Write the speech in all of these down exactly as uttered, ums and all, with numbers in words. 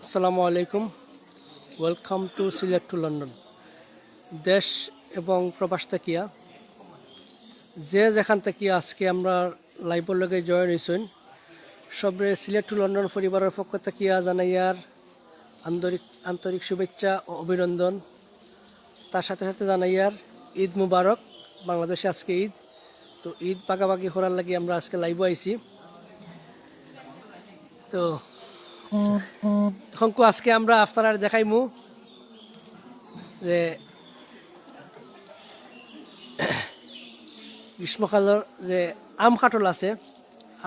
আসসালামু আলাইকুম। Welcome to Sylhet to London। দেশ এবং প্রবাস থাকিয়া যে যেখান থাকিয়া আজকে আমরা লাইভর লগে জয়েন হইছইন, সবরে সিলেট টু লন্ডন পরিবারের পক্ষ থাকিয়া জানাইয়ার আন্তরিক আন্তরিক শুভেচ্ছা ও অভিনন্দন। তার সাথে সাথে জানাইয়ার ঈদ মুবারক। বাংলাদেশে আজকে ঈদ, তো ঈদ ভাগাভাগি করার লাগি আমরা আজকে লাইভও আইছি। তো এখন কু আজকে আমরা আপনারারে দেখাইমু যে গ্রীষ্মকালর যে আম কাঠল আছে,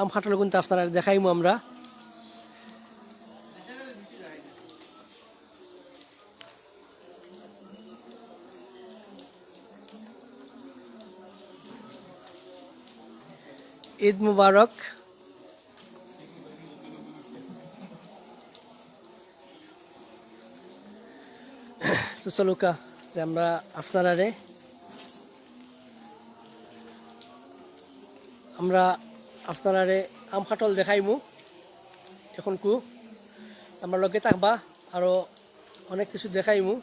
আম কাঠল কিন্তু আপনারারে দেখাইমু আমরা। ঈদ মুবারক। তো চলুকা যে আমরা আপনারারে আমরা আপনারারে আম কাঠল দেখাইমু। এখন কু আমরা লগে থাকবা, আরো অনেক কিছু দেখাইমু।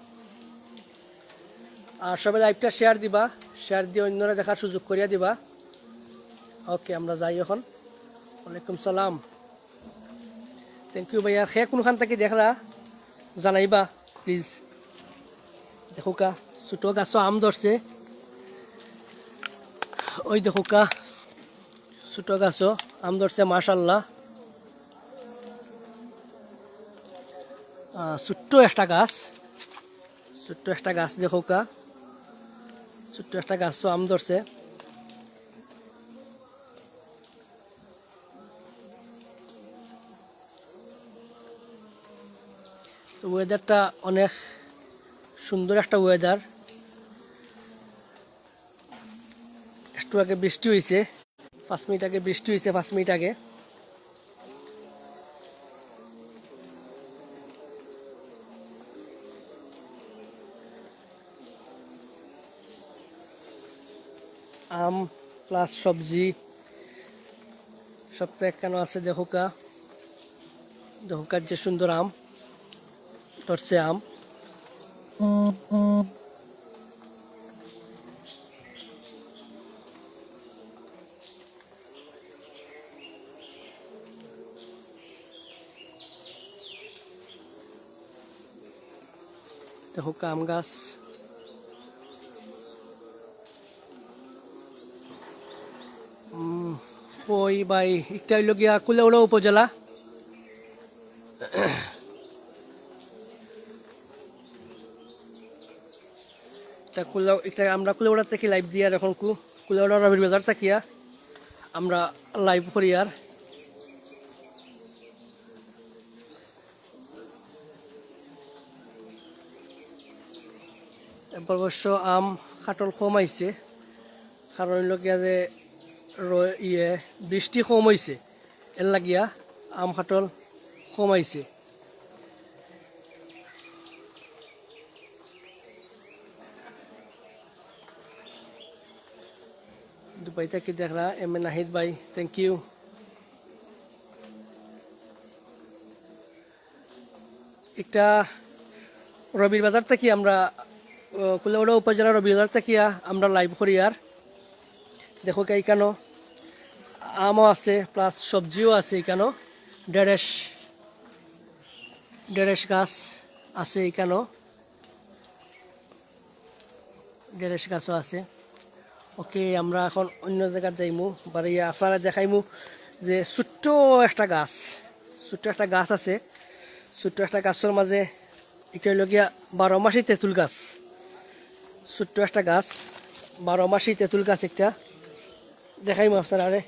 আর সবাই লাইভটা শেয়ার দিবা, শেয়ার দিয়ে অন্যরা দেখার সুযোগ করিয়া দিবা। ওকে, আমরা যাই এখন। ওয়ালাইকুম সালাম। থ্যাংক ইউ ভাইয়া। কে কোনখান থাকি দেখরা জানাইবা প্লিজ। দেখুকা, ছোট গাছও আম ধরছে। ওই দেখুকা, ছোট গাছও আম ধরছে, মাশাল্লাহ। আহ, ছোট্ট একটা গাছ, ছোট্ট একটা গাছ দেখুকা, ছোট্ট একটা গাছও আম ধরছে। তো ওয়েদারটা অনেক সুন্দর একটা ওয়েদার। একটু আগে বৃষ্টি হইছে, পাঁচ মিনিট আগে বৃষ্টি হইছে, পাঁচ মিনিট আগে। আম প্লাস সবজি, সব তো একখানো আছে। দেখুকা, দেখুকা যে সুন্দর আম ধরছে আম। দেখুকা আম গাছ। উম, ওই ভাই, একটা হইল গিয়া কুলাউড়া উপজেলা। এটা কুলা-, এটা আমরা কুলাউড়া থাকি লাইভ দিয়ার, এখন কু-, কুলাউড়া রবির বাজার থাকিয়া আমরা লাইভ করিয়ার। এবার অবশ্য আম কাঠল কম আইছে, কারণ হইল গিয়া যে র-, ইয়ে, বৃষ্টি কম হইছে, এর লাগিয়া আম কাঠল কম আইছে। দুবাই থাকি দেখরা, এম এ নাহিদ ভাই, থ্যাংক ইউ। একটা রবির বাজার থাকি আমরা, আহ, কুলাউড়া উপজেলা রবির বাজার থাকিয়া আমরা লাইভ করিয়ার। দেখুকা, ইকানো আমও আছে, প্লাস সবজিও আছে। ইকানো ঢেঁড়স, ঢেঁড়স গাছ আছে ইকানো। ঢেঁড়স গাছও আছে। ওকে, আমরা এখন অন্য জায়গাত যাইমু, বাড়িয়া আপনারা দেখাইমু যে ছোট্ট একটা গাছ, ছোট্ট একটা গাছ আছে। ছোট্ট একটা গাছর মাঝে একটা হইল গিয়া বারো মাসি তেঁতুল গাছ। ছোট্ট একটা গাছ, বারো মাসি তেঁতুল গাছ একটা দেখাইমু আপনারারে।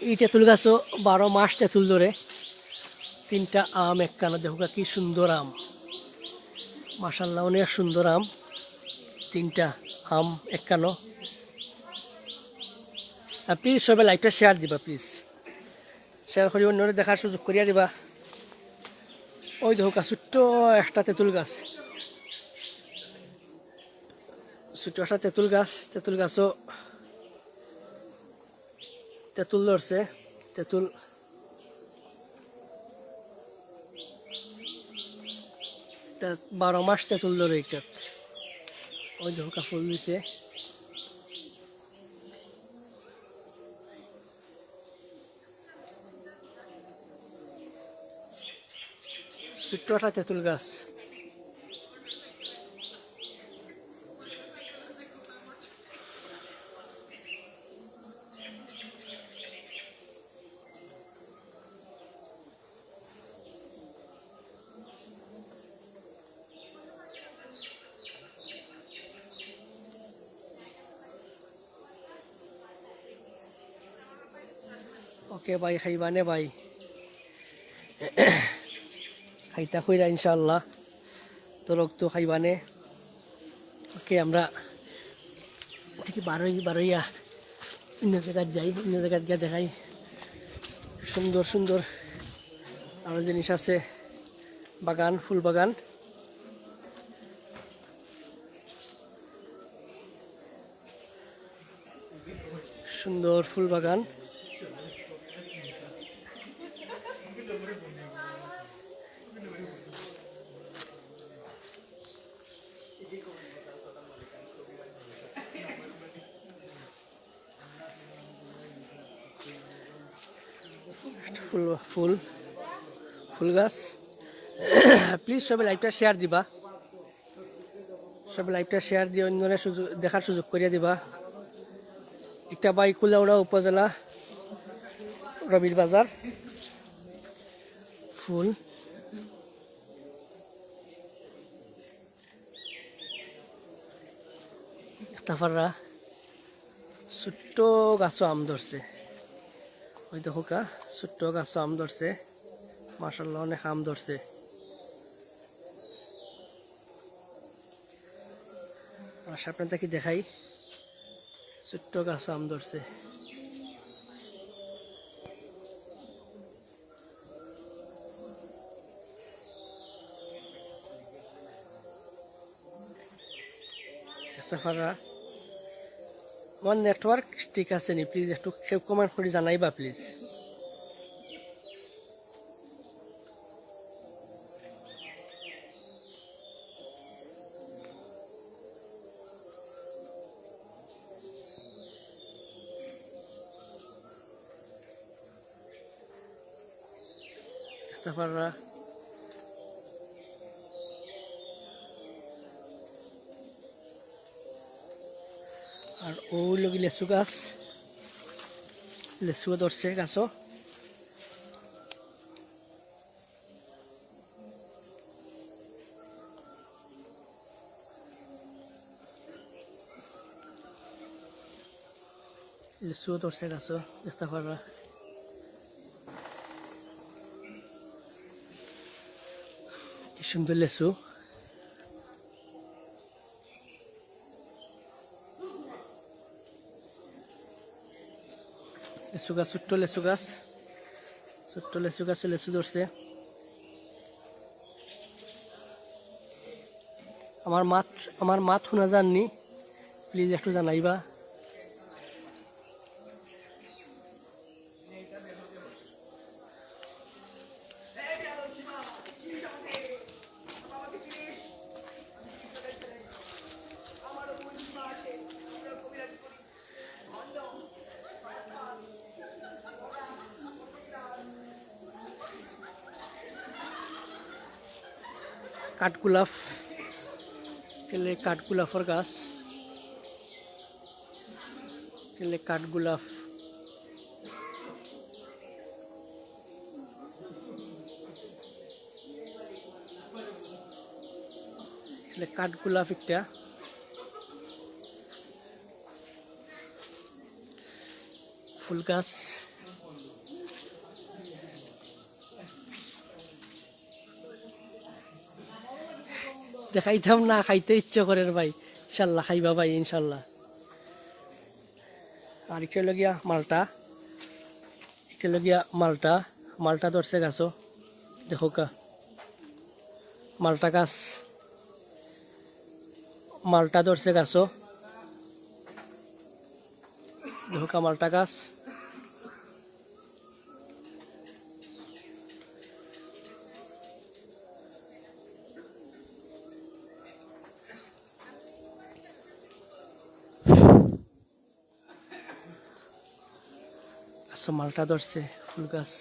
এই তেঁতুল গাছও বারো মাস তেঁতুল ধরে। তিনটা আম একখানো, দেখুকা কি সুন্দর আম, মাশাল্লাহ, অনেক সুন্দর আম। তিনটা আম একখানো। আর প্লিজ সবাই লাইভটা শেয়ার দিবা, প্লিজ শেয়ার করি অন্যরে দেখার সুযোগ করিয়া দিবা। ওই দেখুকা ছোট্ট একটা তেঁতুল গাছ, ছোট্ট একটা তেঁতুল গাছ, তেঁতুল গাছও তেঁতুল ধরছে, তেঁতুল। এটা বারো মাস তেঁতুল ধরে এটাত। ওই দেখো, ফুল দিছে। ছোট্ট একটা তেঁতুল গাছ। ওকে ভাই, খাইবানে ভাই? খাইতা কইরা ইনশাআল্লাহ। তো লোক তো খাইবানে। ওকে, আমরা দেখি বারোই, বারোইয়া অন্য জায়গাত যাই, অন্য জায়গাত গিয়া দেখাই। সুন্দর সুন্দর আরো জিনিস আছে, বাগান, ফুল বাগান। সুন্দর ফুল বাগান। ফুল, ফুল, ফুল গাছ। প্লিজ সবে লাইভটা শেয়ার দিবা, সবে লাইভটা শেয়ার দিয়ে অন্যরা সুযোগ, দেখার সুযোগ করিয়া দিবা। একটা ভাই কুলাউড়া উপজেলা রবির বাজার ফুল। একটা ফাররা ছোট্ট গাছও আম ধরছে। ওই দেখো কা, ছোট্ট গাছও আম ধরছে। মাশাআল্লাহ, অনেক আম ধরছে। আর সামনে থাকি দেখাই, ছোট্ট গাছও আম ধরছে। একটা ফাররা। আমার নেটওয়ার্ক ঠিক আছে নি? প্লিজ একটু কেউ কমেন্ট করি জানাইবা, প্লিজ। একটা ফাররা। আর ওই লগি লেচু গাছ, লেচু ধরছে গাছও। লেচু ধরছে গাছও, দেখতা পাররা। কি সুন্দর লেচু। লেচু গাছ, ছোট্ট লেচু গাছ, ছোট্ট লেচু গাছে লেচু ধরছে। আমার মাত, আমার মাত হুনা যারনি, প্লিজ একটু জানাইবা। কাঠগোলাপ, এলে কাঠগোলাপর গাছ, এলে কাঠগোলাপ। এলে কাঠগোলাপ একটা। ফুল গাছ। দেখাইতাম না, খাইতে ইচ্ছে করের ভাই। ইনশাল্লাহ খাইবা ভাই, ইনশাল্লাহ। আর একটা লগিয়া মালটা, একটা লগিয়া মালটা, মালটা ধরছে গাছও, দেখো কা, মালটা গাছ, মালটা ধরছে গাছও। হোকা মালটা গাছ। আচ্ছা, মালটা ধরছে ফুল গাছ।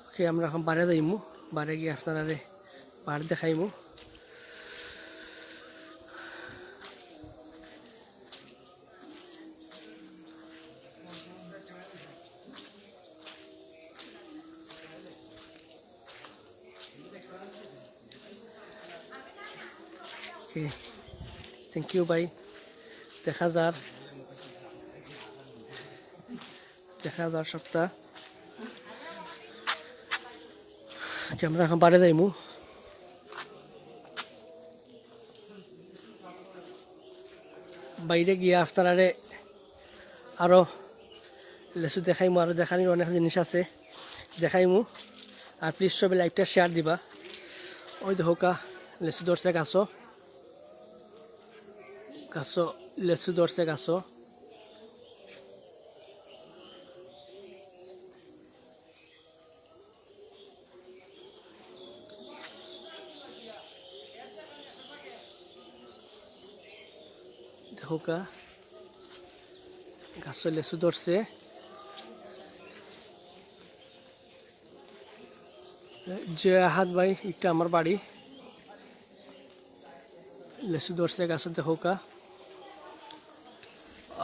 ওকে, আমরা এখন বারে যাইমু, বারে গিয়া আপনারারে বার দেখাইমু। ওকে, থ্যাংক ইউ ভাই। দেখা যার, দেখা যার সবটা। ওকে, আমরা এখন বারে যাইমু। বাইরে গিয়া আপনারারে আরো লেচু দেখাইমু, আরো দেখানির অনেক জিনিস আছে, দেখাইমু। আর প্লিজ সবে লাইভটা শেয়ার দিবা। ওই দেখোকা, লেচু ধরছে গাছো, গাছো লেচু ধরছে গাছো। দেখোকা, গাছো লেচু ধরছে। যে আহাত ভাই, এটা আমার বাড়ি। লেচু ধরছে গাছো, দেখোকা।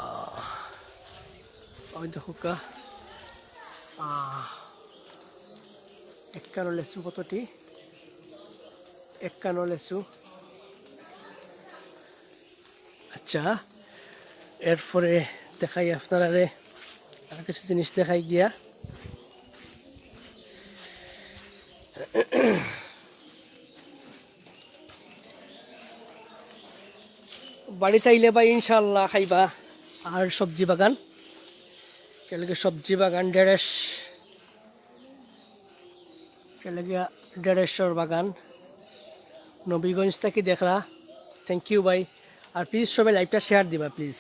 আহ, ওই দেখোকা। আহ, একখানো লেচু কতটি? একখানো লেচু। আচ্ছা, এরপরে দেখাই আপনারারে আর কিছু জিনিস দেখাই গিয়া। বাড়িত আইলে ভাই ইনশাআল্লাহ খাইবা। আর সবজি বাগান, কেলগে সবজি বাগান ঢেড়স, কেলগে ঢেড়সর বাগান। নবীগঞ্জ থাকি দেখরা, থ্যাংক ইউ ভাই। আর প্লিজ সবে লাইভটা শেয়ার দিবা প্লিজ।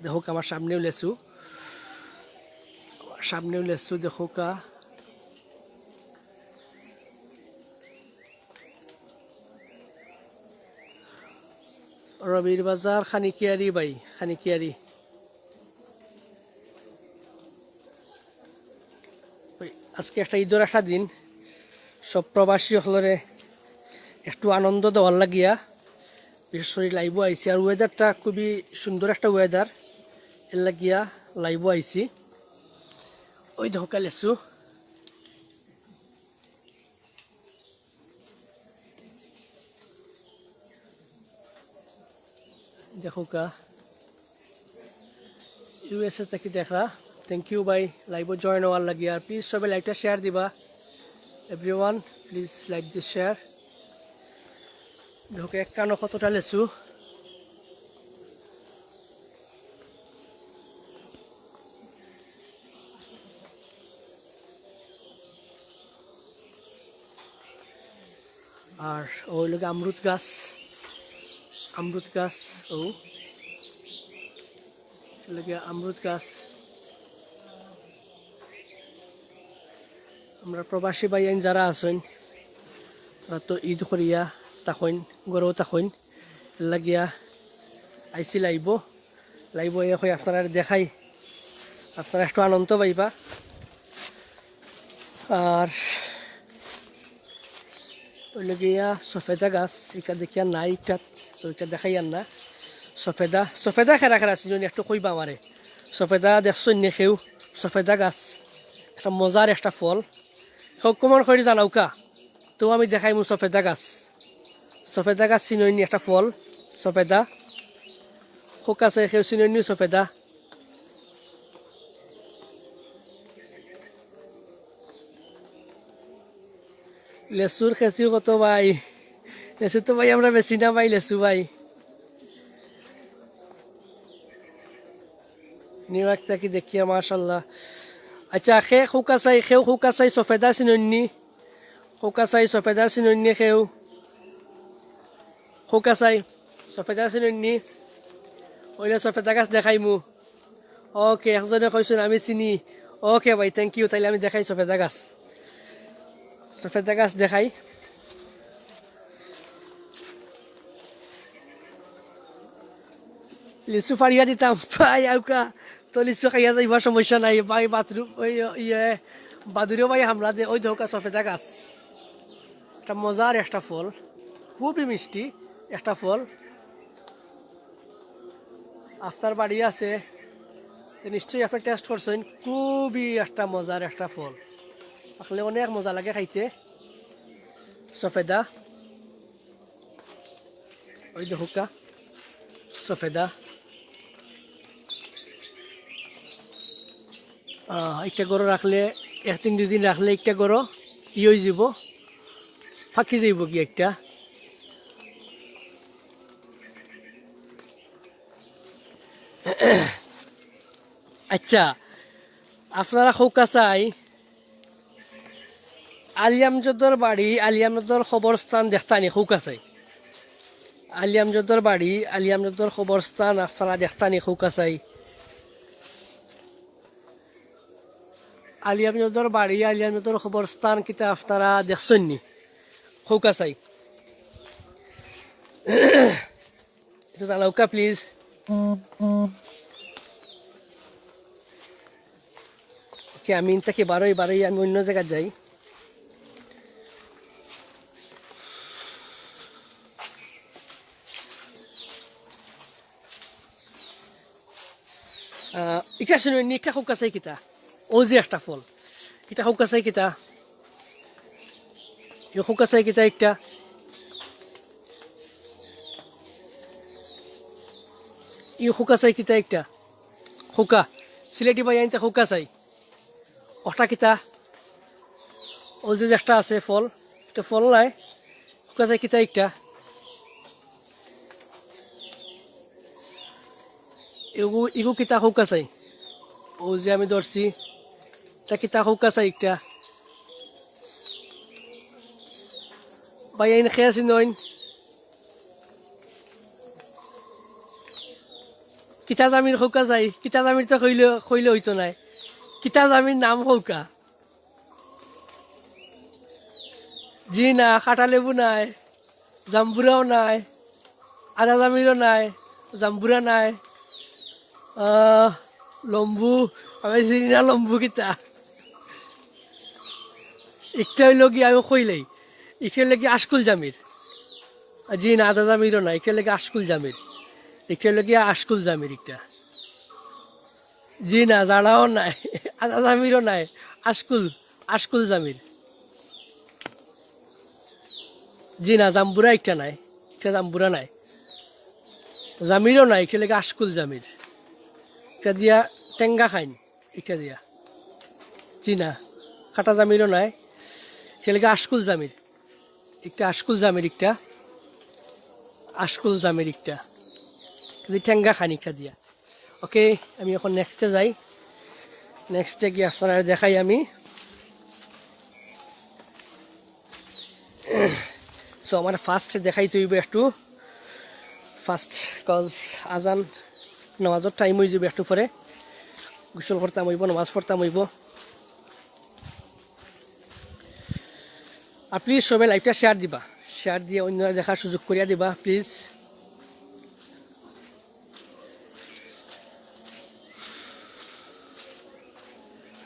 দেখোকা, আমার সামনেও লেচু, আমার সামনেও লেচু দেখোকা। রবির বাজার, খানিকিয়ারি ভাই, খানিকিয়ারি। ওই, আজকে একটা ঈদর একটা দিন, সব প্রবাসী অকলরে একটু আনন্দ দেওয়ার লাগিয়া বিশেষ করি লাইভও আইছি। আর ওয়েদারটা খুবই সুন্দর একটা ওয়েদার, এর লাগিয়া লাইভও আইছি। ওই দেখোকা লেচু, দেখোকা, ইউএসএ থাকি দেখরা। থ্যাংক ইউ ভাই, লাইভও জয়েন হওয়ার লাগিয়া। আর প্লিজ সবে লাইভটা শেয়ার দিবা। Everyone, please like this, share. দেখোকা, একখানো কতটা লেচু। আর ওই লগে আমরুত গাছ, আমরুত গাছ, ও লগে আমরুত গাছ। আমরা প্রবাসী ভাইয়াইন যারা আছইন, তারা তো ঈদ করিয়া থাকইন, ঘরেও থাকইন, লাগিয়া আইছি লাইভও। লাইভও এ কই আপনারারে দেখাই, আপনারা একটু আনন্দ পাইবা। আর ওই লগিয়া সফেদা গাছ, ইটা দেখিয়া নাই ইটাত, তো ইটা দেখাইয়ার না। সফেদা, সফেদা খেরা খেরা চিনইন একটু কইবা আমারে। সফেদা দেখছইন নি কেউ? সফেদা গাছ একটা মজার একটা ফল। কেউ কমেন্ট করি জানাউকা, তো আমি দেখাইমু সফেদা গাছ। সফেদা গাছ চিনইন নি একটা ফল? সফেদা। কউক্কা চাই কেউ চিনইন নি সফেদা? লেচুর কেজি কত ভাই? লেচু তো ভাই আমরা বেচি না ভাই, লেচু ভাই। নিউ ইয়র্ক থাকি দেখিয়া, মাশাআল্লাহ। আচ্ছা, কে খোকা চাই, কেউ খোকা চাই সফেদা চিনইননি? খোকা চাই সফেদা চিনইননি কেউ? খোকা চাই সফেদা চিনইননি? অইলে সফেদা গাছ দেখাইমু। ওকে, একজনে কইছইন আমি চিনি। ওকে ভাই, thank you। তাইলে আমি দেখাই সফেদা গাছ। সফেদা গাছ দেখাই। লিচু ফাড়িয়া দিতাম ভাই, আউক্কা। তো লিচু খাইয়া যাইবা, সমস্যা নাই ভাই। বাথরুম, ওই, ইয়ে, বাদুড়িও ভাই হামলা দে, ওই দেখউক্কা সফেদা গাছ। একটা মজার একটা ফল, খুবই মিষ্টি একটা ফল। আপনার বাড়ি আছে, তো নিশ্চয়ই আপনি টেস্ট করছেন। খুবই একটা মজার একটা ফল, আসলে অনেক মজা লাগে খাইতে। সফেদা, ওই দেখউক্কা, সফেদা। আহ, একটা গরো রাখলে, একদিন দুইদিন রাখলে একটা গরো ই অইযিবো, ফাকি যাইবোগি একটা। আচ্ছা, আপনারা খোকা চাই, আলী আমজদর বাড়ি, আলী আমজদর কবরস্থান দেখতানি খোকা চাই। আলী আমজদর বাড়ি, আলী আমজদর কবরস্থান আপনারা দেখতানি খোকা চাই। আলী আমজদর বাড়ি, আলী আমজদর কবরস্থান কিতা আপনারা দেখছইননি? খোকা চাই। একটু জানাউক্কা, প্লিজ। ওকে, আমি ইন থাকি বারই, বারই আমি অন্য জাগাত যাই। আহ, ইটা শুনুন, ইটা খোকা চাই কিতা? অউ যে একটা ফল। ইটা খোকা চাই কিতা? ই খোকা চাই কিতা একটা? ই খোকা চাই কিতা একটা? খোকা। সিলেটি ভাইয়াইন্তে খোকা চাই। ওটা কিতা? অউ যে একটা আছে ফল, ইটা ফল নায়। খোকা চাই কিতা একটা? ইগু, ইগু কিতা খোকা চাই? অউ যে আমি ধরছি, ইটা কিতা খোকা চাই একটা? ভাইয়াইন কে চিনইন? কিতা জামির খোকা চাই? কিতা জামির তো কইলে, কইলে অইতো নায়। কিতা জামির নাম খোকা? জি না, কাটা লেবু নায়, জাম্বুরাও নায়, আদা জামিরও নায়, জাম্বুরা নায়। আহ, লম্বু, আমি চিনি না লম্বু কিতা। একটা অইলো গি আমি কইলাই, একটা অইলো গি আশকুল জামির। জি না, আদা জামিরও নায়, একটা অইলো গি আশকুল জামির। একটা অইলো গি আশকুল জামির একটা। জি না, জাড়াও নায়, আদা জামিরও নায়, আশকুল, আশকুল জামির। জি না, জাম্বুরা একটা নায়, একটা জাম্বুরা নায়, জামিরও নায়, একটা অইলো গি আশকুল জামির। একটা দিয়া টেঙ্গা খাইন, একটা দিয়া। জি না, কাটা জামিরও নায়, একটা অইলো গি আশকুল জামির। একটা আশকুল জামির একটা, আশকুল জামির একটা। খালি টেঙ্গা খানিকটা দিয়া। ওকে, আমি এখন নেক্সটে যাই। নেক্সটে গিয়া আপনারারে দেখাই আমি। So, আমার ফার্স্ট দেখাইতে অইবো একটু। ফার্স্ট, কজ আজান, নামাজর টাইম অইযিবো একটু পরে। গোসল করতাম অইবো, নামাজ পড়তাম অইবো। আর প্লিজ সবে লাইভটা শেয়ার দিবা, শেয়ার দিয়া অন্যরে দেখার সুযোগ করিয়া দিবা প্লিজ।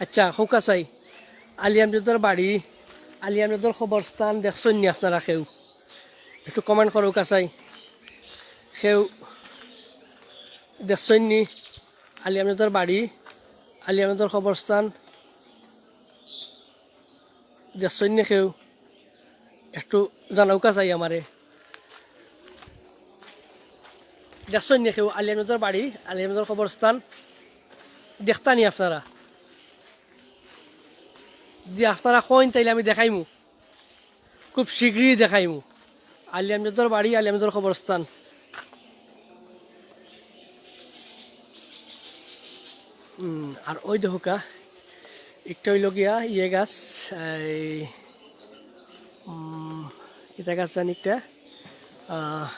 আচ্ছা, খোকা চাই, আলী আমজদর বাড়ি, আলী আমজদর কবরস্থান দেখছইননি আপনারা কেউ? একটু কমেন্ট করউক্কা চাই, কেউ দেখছইননি? আলী আমজদর বাড়ি, আলী আমজদর কবরস্থান দেখছইননি কেউ? একটু জানাউক্কা চাই আমারে। দেখছইননি কেউ আলী আমজদর বাড়ি, আলী আমজদর কবরস্থান? দেখতানি আপনারা? যদি আপনারা কইন, তাইলে আমি দেখাইমু। খুব শীঘ্রই দেখাইমু। আলী আমজদর বাড়ি, আলী আমজদর কবরস্থান। আর ওই দেখুকা, একটা অইলো গিয়া ইয়ে গাছ, এই, উম, ইটা গাছ জানি একটা, আহ,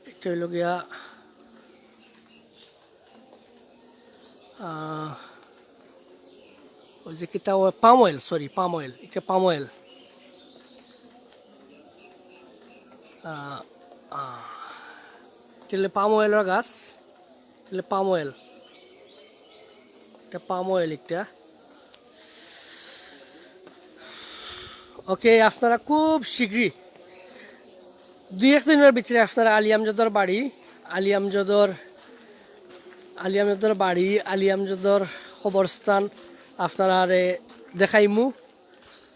একটা অইলো গিয়া, আহ, ওই যে কিতা, ও palm oil, sorry, palm oil, এটা palm oil। আহ, আহ, তাহলে palm oil-র গাছ, তাহলে palm oil, এটা palm oil একটা। ওকে, আপনারা খুব শীঘ্রই দুই এক দিনের ভিতরে আপনারা আলী আমজদর বাড়ি, আলী আমজদর, আলী আমজদর বাড়ি, আলী আমজদর কবরস্থান আপনারারে দেখাইমু।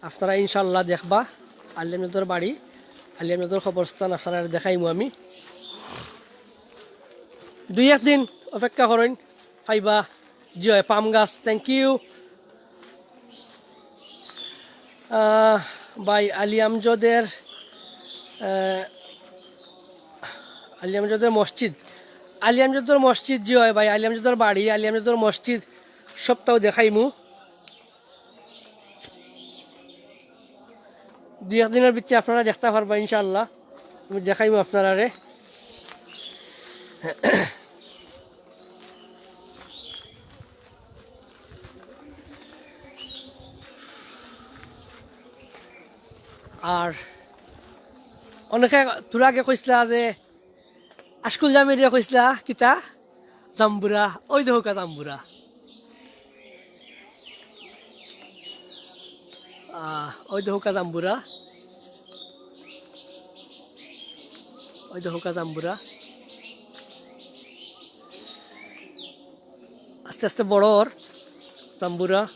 আপনারা ইনশাআল্লাহ দেখবা আলী আমজদর বাড়ি, আলী আমজদর কবরস্থান আপনারারে দেখাইমু আমি। দুই এক দিন অপেক্ষা করইন, পাইবা। জি অয়, পাম গাছ, thank you। আহ, ভাই, আলী আমজদের, আহ, আলী আমজদের মসজিদ, আলী আমজদর মসজিদ, জি অয় ভাই, আলী আমজদর বাড়ি, আলী আমজদর মসজিদ, সবটাও দেখাইমু। দুই এক দিনের ভিতরে আপনারা দেখতা পারবা ইনশাআল্লাহ, আমি দেখাইমু আপনারারে। আর অনেকে তোরা আগে কইছলা যে আশকুল জামিরে কইছলা কিতা? জাম্বুরা, ওই দেখুকা জাম্বুরা। আহ, ওই দেখুকা জাম্বুরা। ওই দেখুকা জাম্বুরা। আস্তে আস্তে বড় অর জাম্বুরা।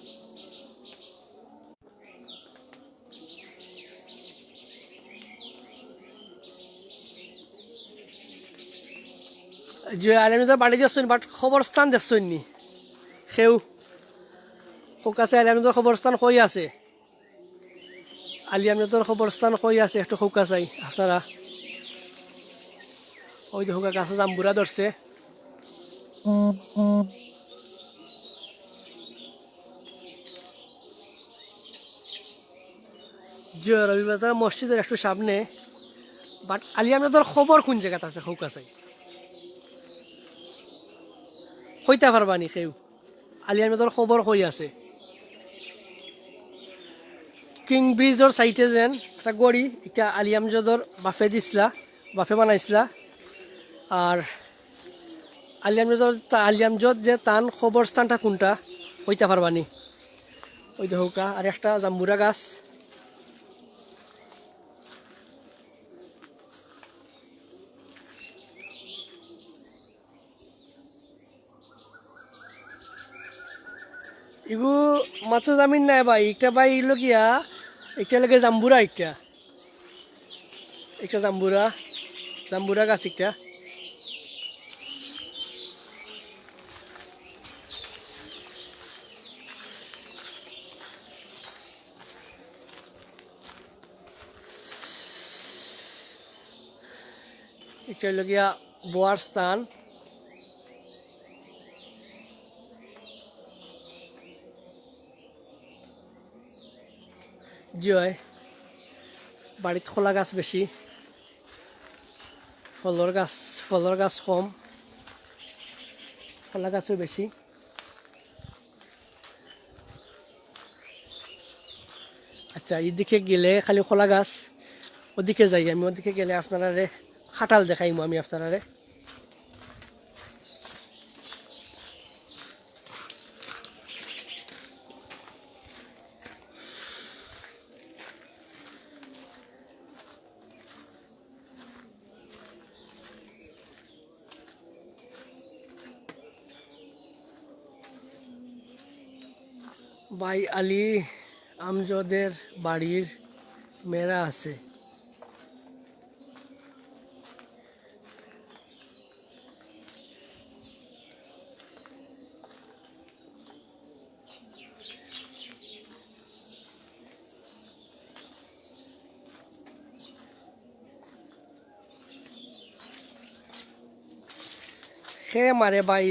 যে আলী আমজদর বাড়ি দেখছইন, but কবরস্থান দেখছইন নি? কেউ কউক্কা চাই আলী আমজদর কবরস্থান কই আছে? আলী আমজদর কবরস্থান কই আছে? একটু কউক্কা চাই আপনারা। ওই দেখুকা গাছে জাম্বুরা ধরছে। জি অয়, রবিবাজার মসজিদর একটু সামনে, but আলী আমজদর কবর কোন জাগাত আছে কউক্কা চাই? কইতা পারবা নি কেউ? আলী আমজদর কবর কই আছে? কিং ব্রিজর সাইডে যেন একটা ঘড়ি, এটা আলী আমজদর বাফে দিছলা, বাফে বানাইছলা। আর আলী আমজদর, তা-, আলী আমজদ যে তান কবরস্থানটা কোনটা, কইতা পারবা নি? ওই দেখউক্কা, আর একটা জাম্বুরা গাছ। ইগু মাত্র জামিন নাই ভাই, একটা ভাই ইলো গিয়া, একটা লাগে জাম্বুরা, একটা, একটা জাম্বুরা, জাম্বুরা গাছ একটা। এটা অইলো গিয়া বওয়ার স্থান। জি অয়, বাড়িত কলা গাছ বেশি, ফলর গাছ, ফলর গাছ কম, কলা গাছও বেশি। আচ্ছা, ইদিকে গেলে খালি কলা গাছ, ওদিকে যাই আমি, ওদিকে গেলে আপনারারে কাঁঠাল দেখাইমু আমি আপনারারে। ভাই আলী আমজদের বাড়ির মেরা আছে। খে মারে ভাই,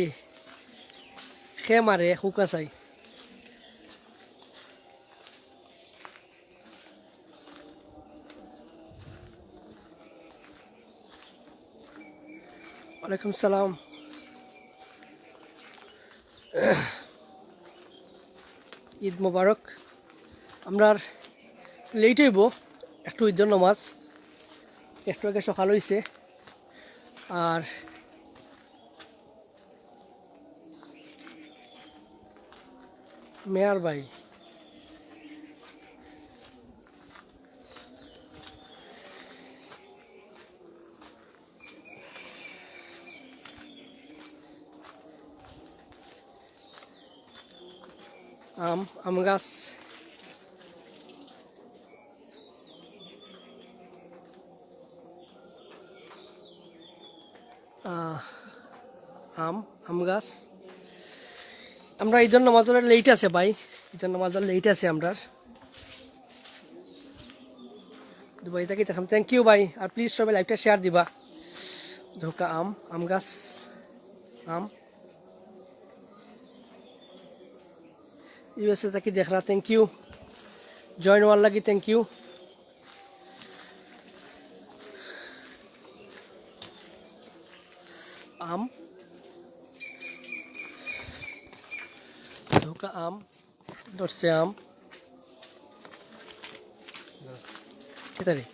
খে মারে, হুকা চাই। ওয়ালাইকুম সালাম। ঈদ মোবারক। আমরার লেট অইবো একটু, ঈদর নামাজ একটু আগে সকাল অইছে। আর মেয়ার ভাই। আম, আম গাছ। আহ, আম, আম গাছ। আমরা ঈদর নামাজর লেট আছে ভাই, ঈদর নামাজর লেট আছে আমরার। দুবাই থাকি দেখলাম, thank you ভাই। আর প্লিজ সবে লাইভটা শেয়ার দিবা। ধোকা আম, আম গাছ, আম। ইউএসএ থাকি দেখরা, thank you। জয়েন অওয়ার লাগি thank you। আম, ধোকা আম, ধরছে আম। কিতা রে?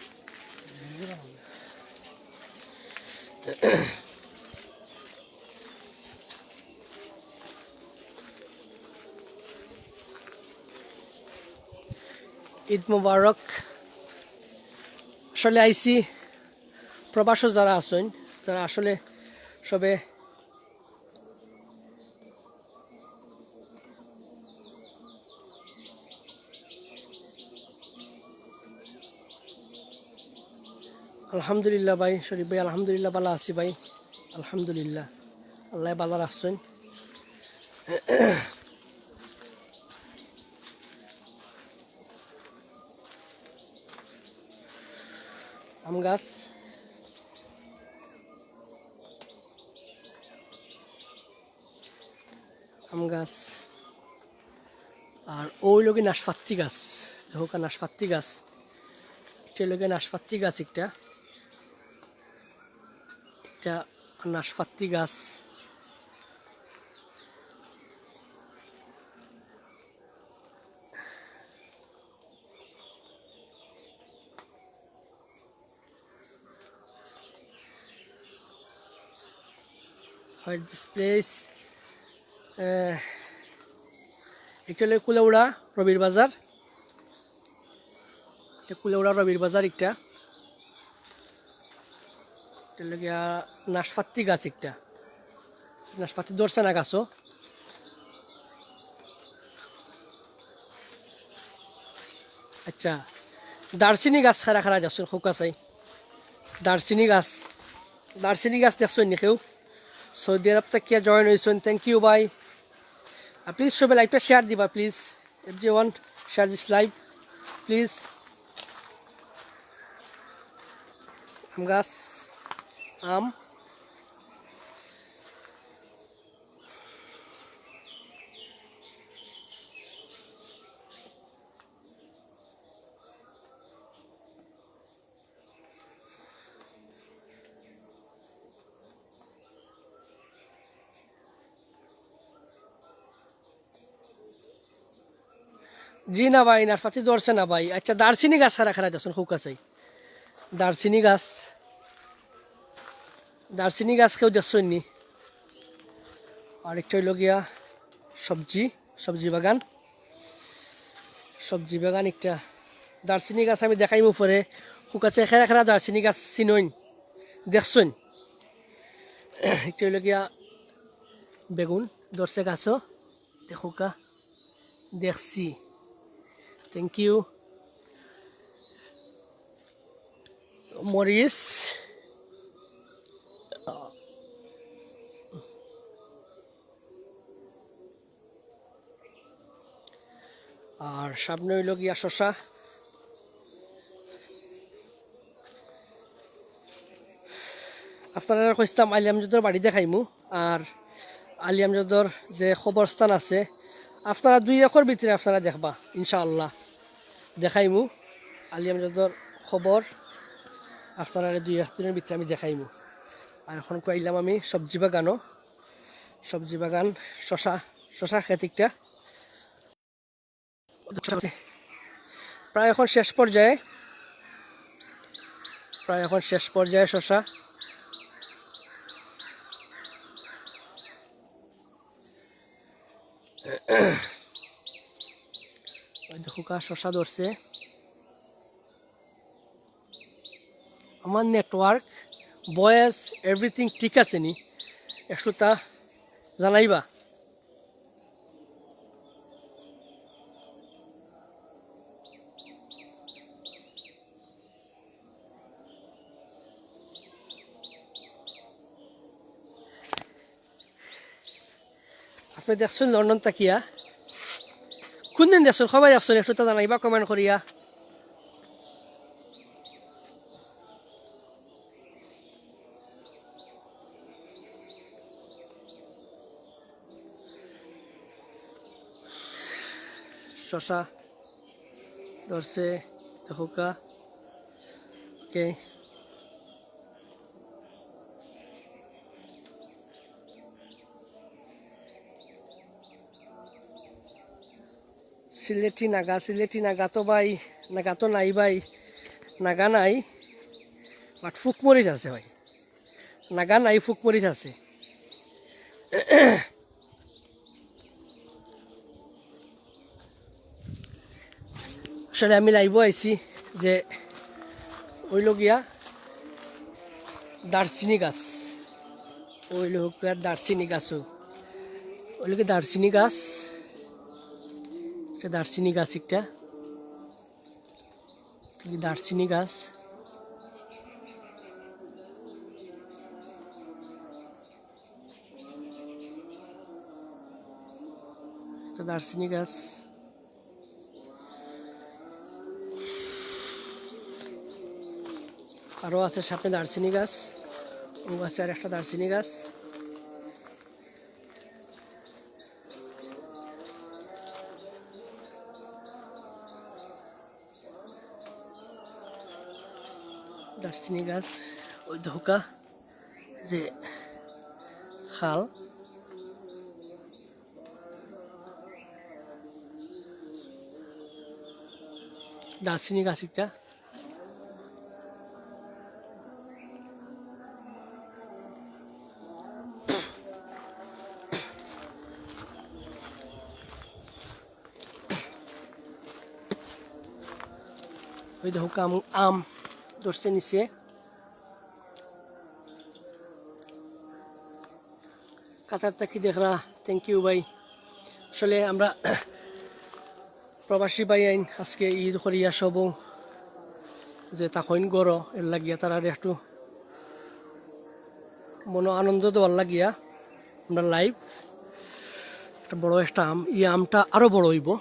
ঈদ মোবারক। আসলে আইছি প্রবাসো যারা আছইন, যারা আসলে সবে আলহামদুলিল্লাহ ভাই, শরীফ ভাই, আলহামদুলিল্লাহ, ভালা আছি ভাই, আলহামদুলিল্লাহ, আল্লায় ভালা রাখছইন। আম গাছ। আম গাছ। আর অউ অইলো গি নাশপাতি গাছ। দেখউক্কা নাশপাতি গাছ। ইটা অইলো গি নাশপাতি গাছ একটা। ইটা নাশপাতি গাছ। Where this place? আহ, একটা অইলো কুলাউড়া রবির বাজার। এটা কুলাউড়া রবির বাজার একটা। এটা অইলো গিয়া নাশপাতি গাছ একটা। নাশপাতি ধরছে না গাছো। আচ্ছা, দারচিনি গাছ খারা খারা দেখছইন, হুকা চাই। দারচিনি গাছ, দারচিনি গাছ দেখছইন নি কেউ? সৌদি আরব থাকিয়া জয়েন অইছইন, thank you ভাই। আর প্লিজ সবে লাইভটা শেয়ার দিবা, please. Everyone share this live, please. আম গাছ, আম। জি না ভাই, নাশপাতি ধরছে না ভাই। আচ্ছা, দারচিনি গাছ খারা খারা দেখছইন, হুকা চাই। দারচিনি গাছ, দারচিনি গাছ কেউ দেখছইন নি? আর একটা অইলো গিয়া সবজি, সবজি বাগান, সবজি বাগান একটা। দারচিনি গাছ আমি দেখাইমু পরে। হুকা চাই খেরা খেরা দারচিনি গাছ চিনইন, দেখছইন? একটা অইলো গিয়া বেগুন ধরছে গাছো, দেখউক্কা, দেখছি। Thank you। মরিচ। আর সামনে অইলো গিয়া শশা। আপনারারে কইছলাম আলী আমজদর বাড়ি দেখাইমু। আর আলী আমজদর যে কবরস্থান আছে, আপনারা দুই একর ভিতরে আপনারা দেখবা ইনশাআল্লাহ। দেখাইমু আলী আমজদর কবর, আপনারারে দুই এক দিনর ভিতরে আমি দেখাইমু। আর এখন কইলাম আমি সবজি বাগানো, সবজি বাগান, শশা, শশা খেত একটা। প্রায় এখন শেষ পর্যায়ে, প্রায় এখন শেষ পর্যায়ে শশা। ওই দেখো কা শশা ধরছে। আমার নেটওয়ার্ক, ভয়েস, এভরিথিং ঠিক আছে নি? একটু তা জানাইবা। আপনি দেখছইন লন্ডন থাকিয়া? কোন দিন দেখছইন? কবে দেখছইন? একটু তা জানাইবা কমেন্ট করিয়া। শশা ধরছে, দেখো কা। ওকে। সিলেটি নাগা, সিলেটি নাগা তো ভাই, নাগা তো নাই ভাই, নাগা নাই, বাট ফুকমরিচ আছে ভাই। নাগা নাই, ফুকমরিচ আছে। আসলে আমি লাইভও আইছি যে ওইলো গিয়া দারচিনি গাছ, ওইলো গিয়া দারচিনি গাছও, ওইলো কি দারচিনি গাছ, এটা দারচিনি গাছ একটা, কি দারচিনি গাছ। একটা দারচিনি গাছ। আরও আছে সামনে দারচিনি গাছ, ও আছে আর একটা দারচিনি গাছ। দারচিনি গাছ, ওই ধোকা যে খাল, দারচিনি গাছ একটা। ওই দেখো আম, আম ধরছে নিচে। কাতার থাকি দেখরা, থ্যাংক ইউ ভাই। আসলে আমরা প্রবাসী ভাইয়াইন আজকে ঈদ করিয়া সব যে থাকইন ঘরো, এর লাগিয়া তারারে একটু মনো আনন্দ দেওয়ার লাগিয়া আমরা লাইভ। একটা বড় একটা আম, এই আমটা আরো বড় অইবো,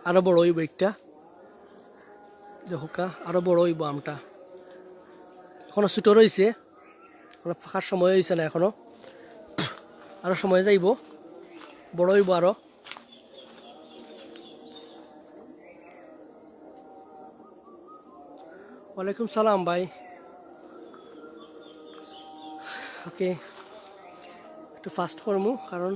আরো বড় অইবো একটা। দেখো কা, আরো বড় অইবো আমটা। এখনো ছোট রইছে, মানে পাকার সময় অইছে না এখনো, আরো সময় যাইবো, বড় অইবো আরো। ওয়ালাইকুম সালাম ভাই। ওকে, একটু ফাস্ট করমু, কারণ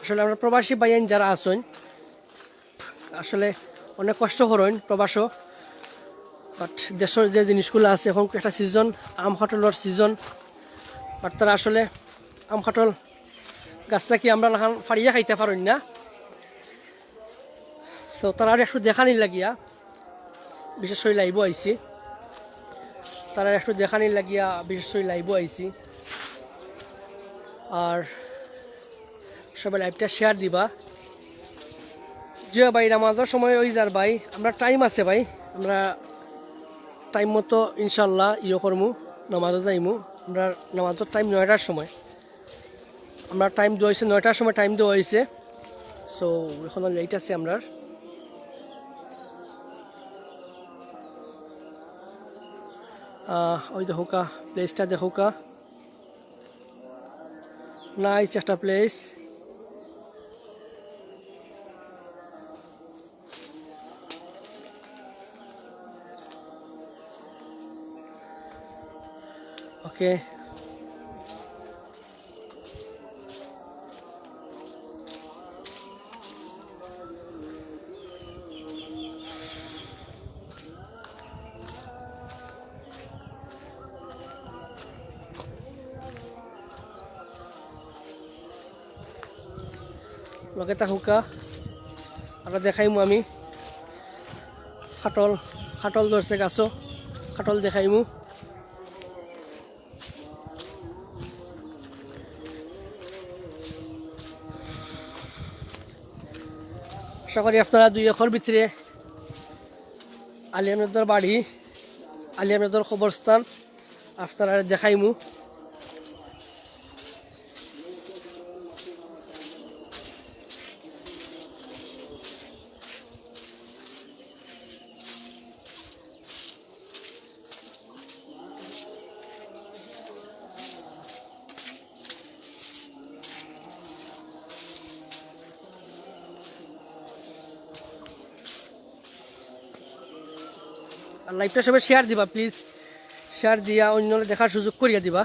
আসলে আমরা প্রবাসী ভাইয়াইন যারা আছইন, আসলে অনেক কষ্ট করইন প্রবাসো, বাট দেশর যে জিনিসগুলা আছে, এখন একটা সিজন, আম কাঠলর সিজন, বাট তারা আসলে আম কাঠল গাছ থাকি আমরা লাখান ফাড়িয়া খাইতা পারইন না। তো তারারে একটু দেখানির লাগিয়া বিশেষ করি লাইভো আইছি, তারারে একটু দেখানির লাগিয়া বিশেষ করি লাইভো আইছি। আর সবাই লাইভটা শেয়ার দিবা। জি ভাই, নামাজর সময় অই যার ভাই, আমরা টাইম আছে ভাই, আমরা টাইম মতো ইনশাল্লাহ ইয়ে করমু, নামাজো যাইমু। আমরা নামাজর টাইম নয়টার সময়। আমরা টাইম দেওয়া হয়েছে, নয়টার সময় টাইম দেওয়া হয়েছে। সো এখনো লেট আছে আমরার। আহ, ওই দেখোকা, প্লেসটা দেখোকা, নাইস একটা প্লেস। ওকে। লগে থাকউক্কা, আরো দেখাইমু আমি। কাঠল, কাঠল ধরছে গাছো, কাঠল দেখাইমু। আশা করি আপনারা দুই একর ভিতরে আলী আহমেদর বাড়ি, আলী আহমেদর কবরস্থান আপনারা দেখাইমু। আর লাইভটা সবাই শেয়ার দিবা প্লিজ, শেয়ার দিয়া অন্যরে দেখার সুযোগ করিয়া দিবা।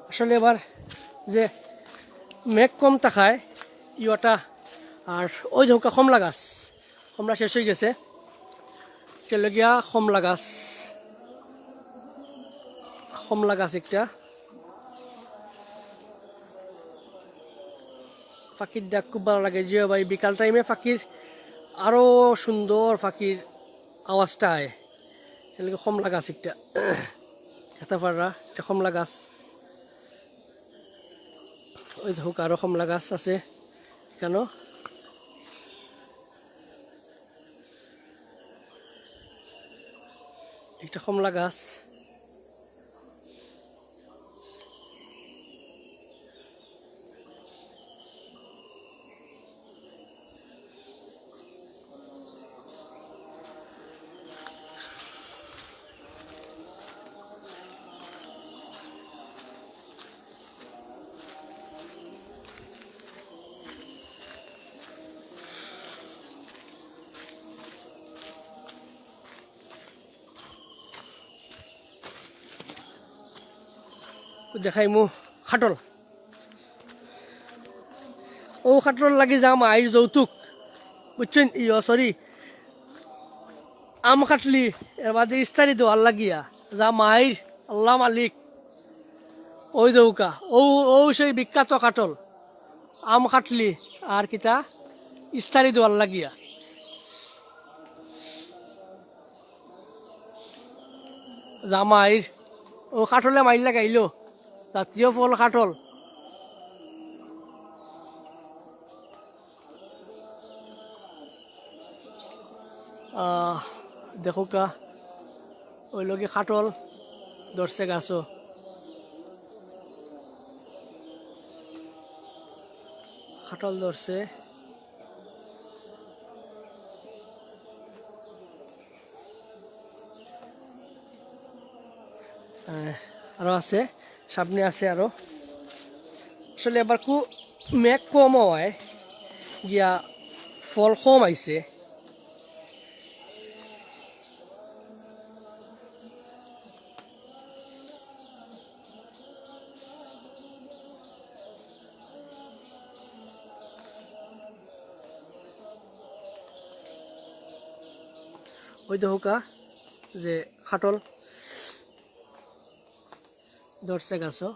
আসলে এবার যে মেঘ কম থাকায় ইটা, আর ওই দেখউক্কা কমলা গাছ, কমলা শেষ হয়ে গেছে। কেলগিয়া কমলা গাছ, কমলা গাছ একটা। পাখির ডাক খুব ভালো লাগে। জি ভাই, বিকাল টাইমে পাখির আরো সুন্দর পাখির আওয়াজটা আয়। এর লাগি কমলা গাছ একটা। এটা পাররা, এটা কমলা গাছ। ওই দেখউক্কা, আরো কমলা গাছ আছে এখানো। একটা কমলা গাছ। দেখাইমু কাঠল। ও কাঠলর লাগি জামাইর যৌতুক, বুঝছইন? ইয়ো, সরি, আম কাটলি, এর বাদে ইস্তারি দেওয়ার লাগিয়া জামাইর, আল্লাহ মালিক। ওই দেখউক্কা, ও, ও সেই বিখ্যাত কাঠল, আম কাটলি, আর কিতা ইস্তারি দেওয়ার লাগিয়া। জামাইর, ও কাঠলে মাইর লাগাইলো, জাতীয় ফল কাঠল। আহ, দেখউক্কা, ওই লগি কাঠল ধরছে গাছো, কাঠল ধরছে। আহ, আরো আছে, সামনে আছে আরো। আসলে এবার কু মেঘ কম হয়, গিয়া ফল কম আইছে। ওই দেখউক্কা যে কাঠল ধরছে গাছো।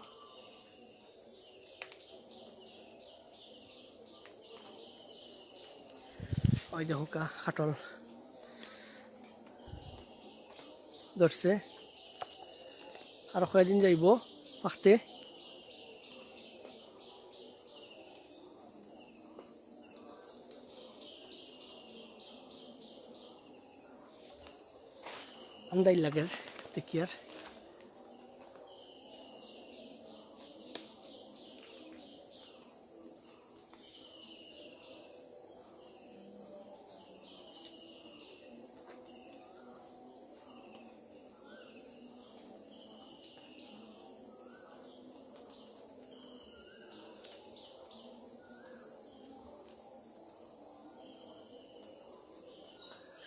ওই দেখউক্কা কাঠল ধরছে, আর কয়দিন যাইবো পাকতে। আন্দাই লাগের, দেখিয়ার।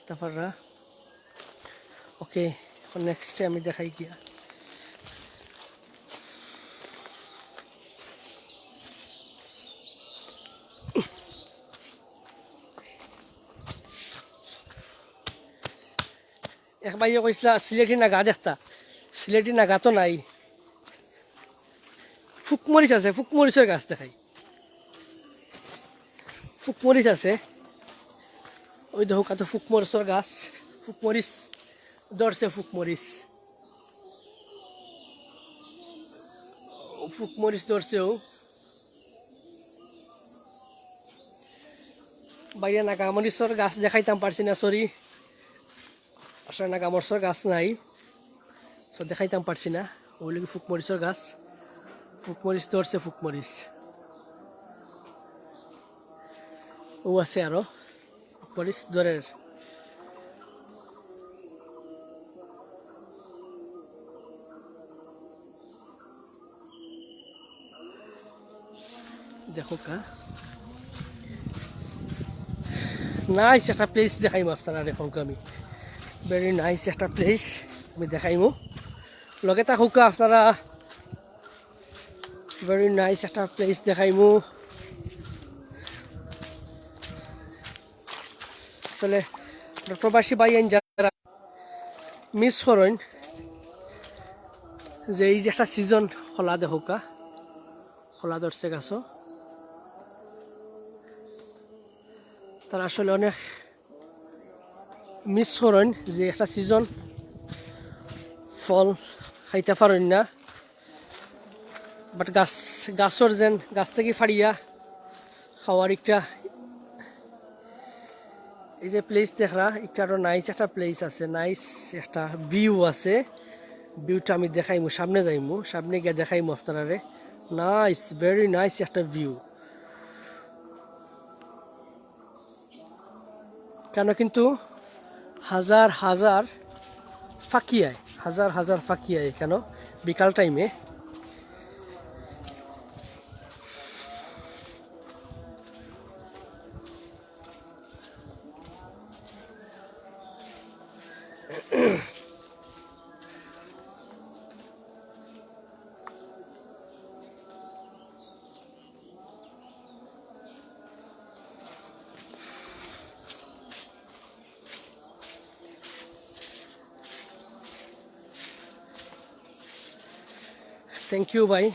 তারপর ওকে, এখন নেক্সটে আমি দেখাই গিয়া। এক ভাইয়ে কইছলা সিলেটি নাগা দেখতা, সিলেটি নাগা তো নাই। ফুকমরিচ আছে, ফুকমরিচর গাছ দেখাই। ফুকমরিচ আছে, ওই দেখো কত ফুকমরিচর গাছ, ফুকমরিচ ধরছে, ফুকমরিচ, ফুকমরিচ ধরছেও। বাইরে নাগা মরিচর গাছ দেখাইতাম পারছি না, সরি। আসলে নাগা মরিচর গাছ নাই, তো দেখাইতাম পারছি না। ওই লাগি ফুকমরিচর গাছ, ফুকমরিচ ধরছে, ফুকমরিচ। ও আছে আরো, ফুকমরিচ ধরের। দেখো কা, নাইস একটা প্লেস দেখাইমু আপনারা। দেখো কা, আমি ভেরি নাইস একটা প্লেস আমি দেখাইমু, লগে থাকো কা আপনারা। ভেরি নাইস একটা প্লেস দেখাইমু। আসলে প্রবাসী ভাই যারা মিস করইন যে এই যে একটা সিজন, কলা দেখো কা, কলা ধরছে গাছো। তারা আসলে অনেক মিস করইন যে একটা সিজন ফল খাইতা পারইন না। বাট গাছ, গাছর যেন, গাছ থাকি ফাড়িয়া খাওয়ার একটা, এই যে প্লেস দেখরা, একটা আরো নাইস একটা প্লেস আছে, নাইস একটা ভিউ আছে। ভিউটা আমি দেখাইমু, সামনে যাইমু, সামনে গিয়া দেখাইমু আপনারারে। নাইস, ভেরি নাইস একটা ভিউ। কেন কিন্তু হাজার হাজার পাখি আয়, হাজার হাজার পাখি আয় কেন বিকাল টাইমে। থ্যাংক ইউ ভাই,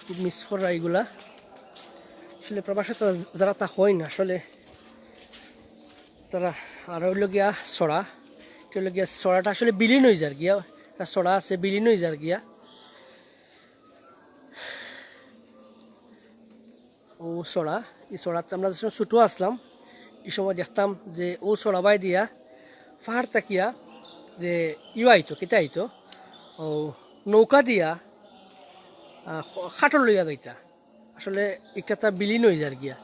খুব মিস করা এগুলা। আসলে প্রবাসে তো যারা তা হয় না আসলে, তারা আর হইল গিয়া ছড়া, কি হইল গিয়া ছড়াটা আসলে বিলীন হয়ে যার গিয়া, একটা ছড়া আছে বিলীন হয়ে যার গিয়া। ও ছড়া, এই ছড়াত আমরা যখন ছোটো আসলাম, এই সময় দেখতাম যে ও ছড়া বায় দিয়া পাহাড় তাকিয়া যে ইউ আইতো, কিতা আইতো, ও নৌকা দিয়া, আহ, খ-, খাটল লইয়া যাইতা। আসলে একটা তা বিলীন হয়ে যার গিয়া।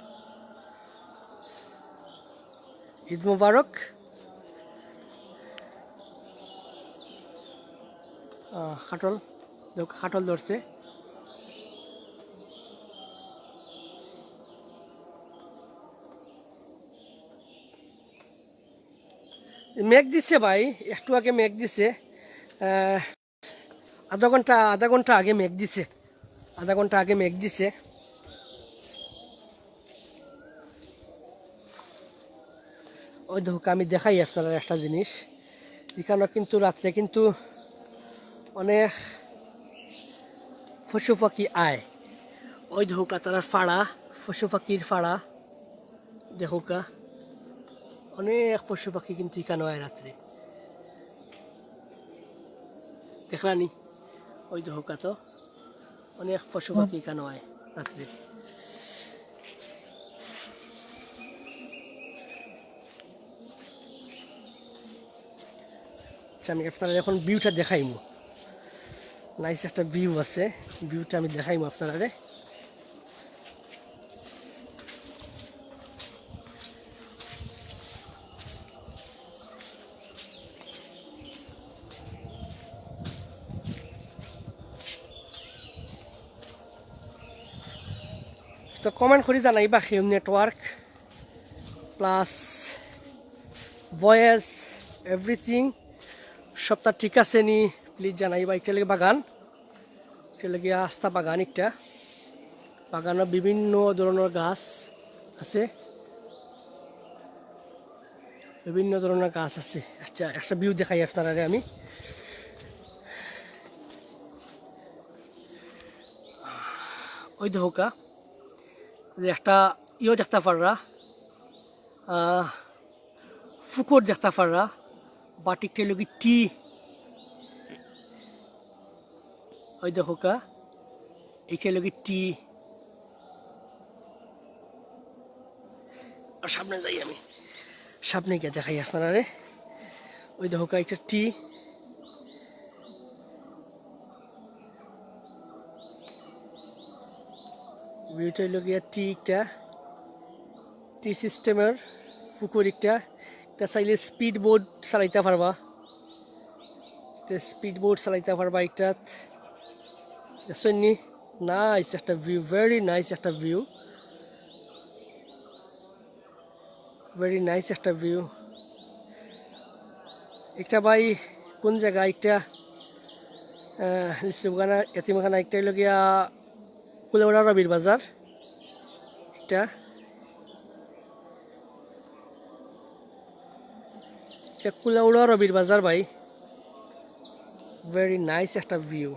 ঈদ মোবারক। আহ, খাটল, দেখো, খাটল ধরছে। মেঘ দিছে ভাই, একটু আগে মেঘ দিছে। আহ, আধা ঘন্টা, আধা ঘন্টা আগে মেঘ দিছে, আধা ঘন্টা আগে মেঘ দিছে। ওই দেখো, আমি দেখাই আপনারা একটা জিনিস, এখানে কিন্তু রাত্রে কিন্তু অনেক পশু পাখি আয়। ওই দেখো, তারা ফাড়া, পশু পাখির ফাড়া। দেখো কা, অনেক পশু পাখি কিন্তু এখানে আয় রাত্রে। দেখলানি? ওই দেখো কা তো, অনেক পশু পাখি এখানে আয় রাত্রে। আমি আপনারারে এখন ভিউটা দেখাইমু। নাইস একটা ভিউ আছে, ভিউটা আমি দেখাইমু আপনারারে। তো কমেন্ট করি জানাইবা কেউ নেটওয়ার্ক প্লাস ভয়েস এভরিথিং সবটা ঠিক আছে নি, প্লিজ জানাইবা। একটা লাগে বাগান, একটা লাগে আস্তা বাগান, একটা বাগানো বিভিন্ন ধরনের গাছ আছে, বিভিন্ন ধরনের গাছ আছে। আচ্ছা, একটা ভিউ দেখাই আপনারারে আমি। ওই দেখোকা, যে একটা ইয়ো দেখতা পাররা, আহ, ফুকর দেখতা পাররা, বাট একটা লগি টি। ওই দেখোকা, একটা লগি টি। আর সামনে যাই আমি, সামনে গিয়া দেখাই আপনারারে। ওই দেখোকা, একটা টি। ভিউটা অইলো গিয়া টি একটা, টি সিস্টেমের পুকুর একটা। এটা চাইলে স্পিড বোট চালাইতা পারবা, এটা স্পিড বোট চালাইতা পারবা একটাত। দেখছইন নি? নাইস একটা ভিউ, ভেরি নাইস একটা ভিউ। ভেরি নাইস একটা ভিউ। একটা ভাই কোন জাগা একটা, আহ, লিচুবাগান, এতিমখানা, একটা অইলো গিয়া কুলাউড়া রবির বাজার, একটা, একটা কুলাউড়া রবির বাজার ভাই। ভেরি নাইস একটা ভিউ।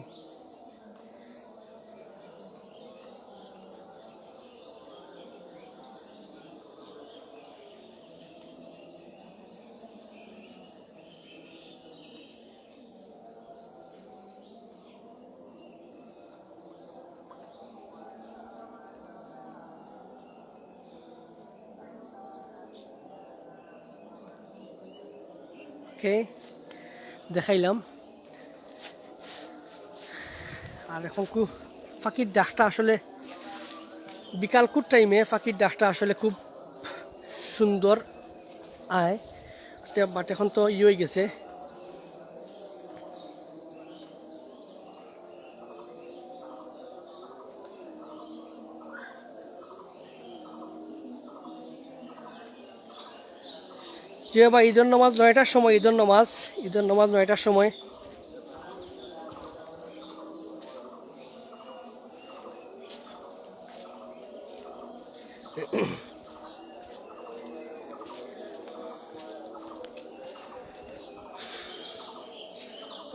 ওকে, দেখাইলাম। আর এখন কু-, পাখির ডাকটা আসলে বিকালকুর টাইমে পাখির ডাকটা আসলে খুব সুন্দর আয়, বাট এখন তো ইয়ে হয়ে গেছে। যে ভাই, ঈদর নামাজ নয়টার সময়, ঈদর নামাজ, ঈদর নামাজ নয়টার সময়।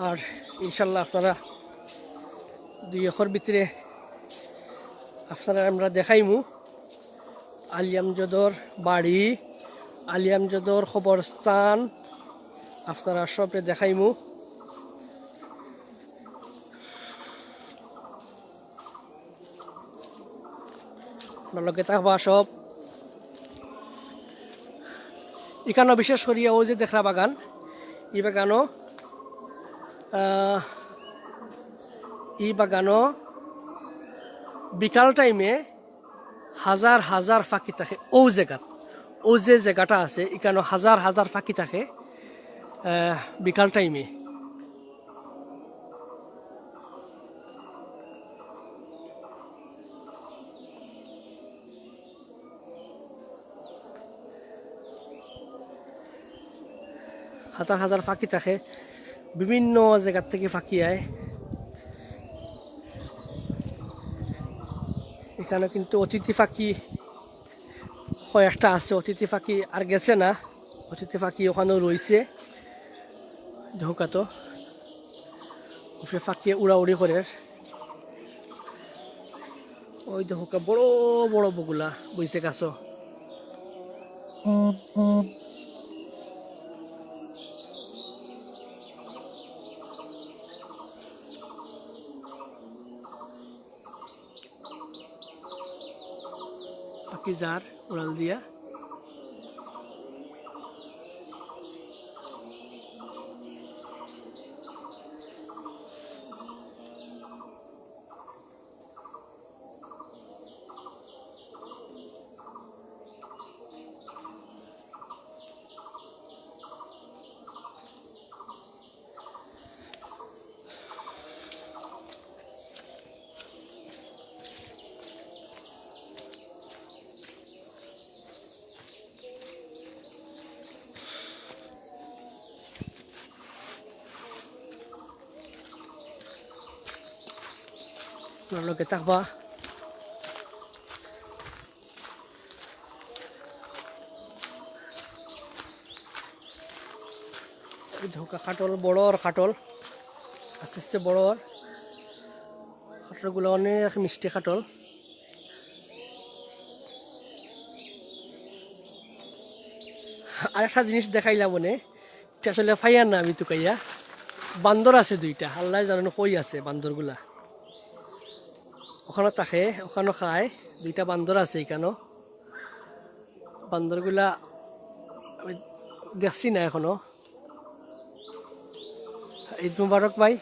আর ইনশাল্লাহ আপনারা দুই একর ভিতরে আপনারা আমরা দেখাইমু আলী আমজদর বাড়ি, আলী আমজদর কবরস্থান, আপনারা সবরে দেখাইমু। আপনার লগে থাকবা সব। ইখানো বিশেষ করিয়া অউ যে দেখরা বাগান, ই বাগানো, আহ, ই বাগানো বিকাল টাইমে হাজার হাজার পাখি থাকে। অউ জাগাত, অউ যে জাগাটা আছে, ইখানো হাজার হাজার পাখি থাকে, আহ, বিকাল টাইমে। হাজার হাজার পাখি থাকে, বিভিন্ন জাগার থাকি পাখি আয়। ইখানো কিন্তু অতিথি পাখি কয়েকটা আছে, অতিথি পাখি আর গেছে না, অতিথি পাখি ওখানো রইছে। দেখউক্কা তো, উপরে পাখিয়ে উড়াউড়ি করের। ওই দেখউক্কা, বড় বড় বগুলা বইছে গাছো। পাখি যার উড়াল দিয়া। আপনার লগে থাকবা। এই দেখো কাঠল, বড়র কাঠল, আস্তে আস্তে বড়র। কাঠলগুলো অনেক মিষ্টি কাঠল। আরেকটা জিনিস দেখাইলাম মনে, এটা আসলে ফাইয়ার না আমি তুকাইয়া। বান্দর আছে দুইটা, আল্লাহ জানেন কই আছে বান্দরগুলা। ওখানো থাকে, ওখানো খায়, দুইটা বান্দর আছে এখানো। বান্দরগুলা আমি দেখছি না এখনো। ঈদ মোবারক ভাই,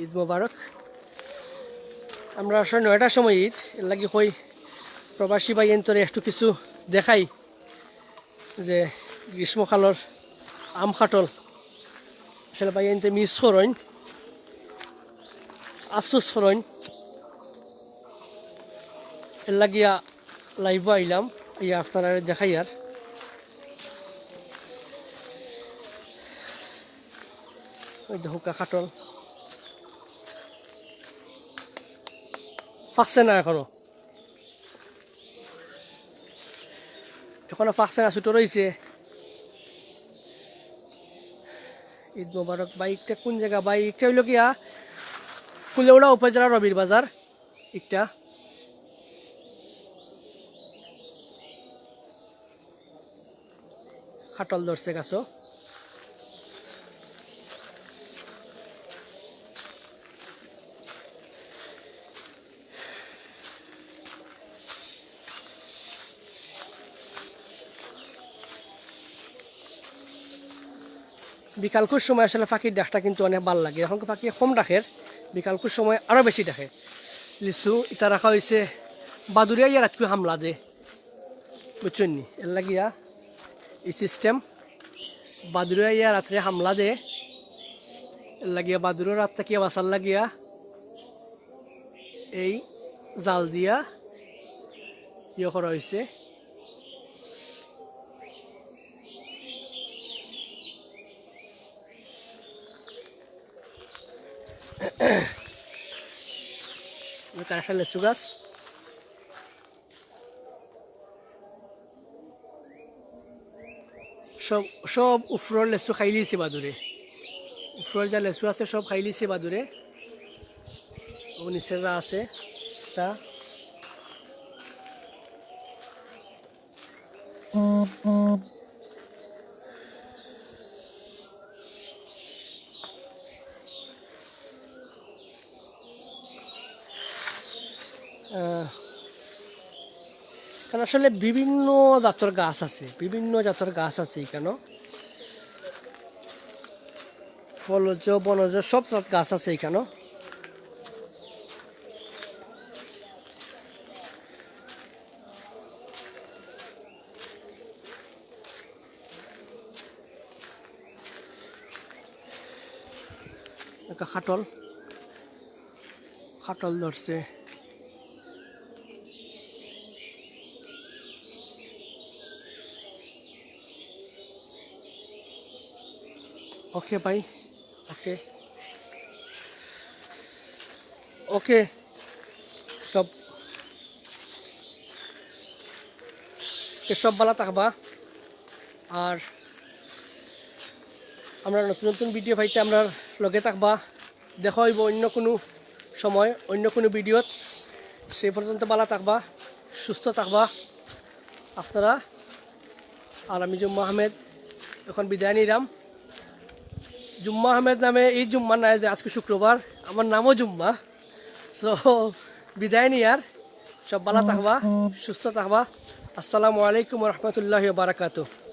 ঈদ মোবারক। আমরা আসলে নয়টার সময় ঈদ, এর লাগি কই প্রবাসী ভাইয়াইন্তরে একটু কিছু দেখাই যে গ্রীষ্মকালর আম কাঠল। আসলে ভাইয়াইন্তে মিস করইন, আফসোস করইন। এর লাগিয়া লাইভও আইলাম, এই আপনারা দেখাইয়ার। ওই দেখো কাঠল পাকছে না এখনো, এখনো পাকছে না, ছোট রইছে। ঈদ মোবারক ভাই, একটা কোন জায়গা ভাই? একটা হইল গিয়া কুলেউড়া উপজেলা রবির বাজার। একটা কাঠল ধরছে গাছো। বিকালকুর সময় আসলে পাখির ডাকটা কিন্তু অনেক ভালা লাগে। এখন পাখি কম ডাকের, বিকালকুর সময় আরো বেশি ডাকে। লিচু ইটা রাখা হইছে, বাদুড়ে আইয়া রাতকু হামলা দে, বুঝছইন নি? এর লাগিয়া এই সিস্টেম, বাদুড়ে আইয়া রাত্রে হামলা দে, এর লাগিয়া বাদুড়ে রাত থাকিয়া বাঁচার লাগিয়া এই জাল দিয়া ইয়ে করা হইছে। কাঁঠাল লেচু গাছ। সব, সব উপরর লেচু খাইলিছে বাদুড়ে। উপরর যা লেচু আছে সব খাইলিছে বাদুড়ে। ও নিচে যা আছে তা। আহ, কারণ আসলে বিভিন্ন জাতর গাছ আছে, বিভিন্ন জাতর গাছ আছে এখানো। ফলজ, বনজ সব জাত গাছ আছে এখানো। একটা কাঠল, কাঠল ধরছে। ওকে ভাই, ওকে, ওকে, সব, তো সব ভালা থাকবা। আর আমরা নতুন নতুন ভিডিও পাইতে আমরার লগে থাকবা। দেখা হইব অন্য কোনো সময়, অন্য কোনো ভিডিওত। সেই পর্যন্ত ভালা থাকবা, সুস্থ থাকবা আপনারা। আর আমি জুম্মা আহমেদ এখন বিদায় নিলাম। জুম্মা আহমেদ নামে এই জুম্মা নাই যে আজকে শুক্রবার, আমার নামও জুম্মা। সো বিদায় নিয়ার, সব ভালা থাকবা, সুস্থ থাকবা। আসসালামু আলাইকুম ওয়া রাহমাতুল্লাহি ওয়া বারাকাতুহু।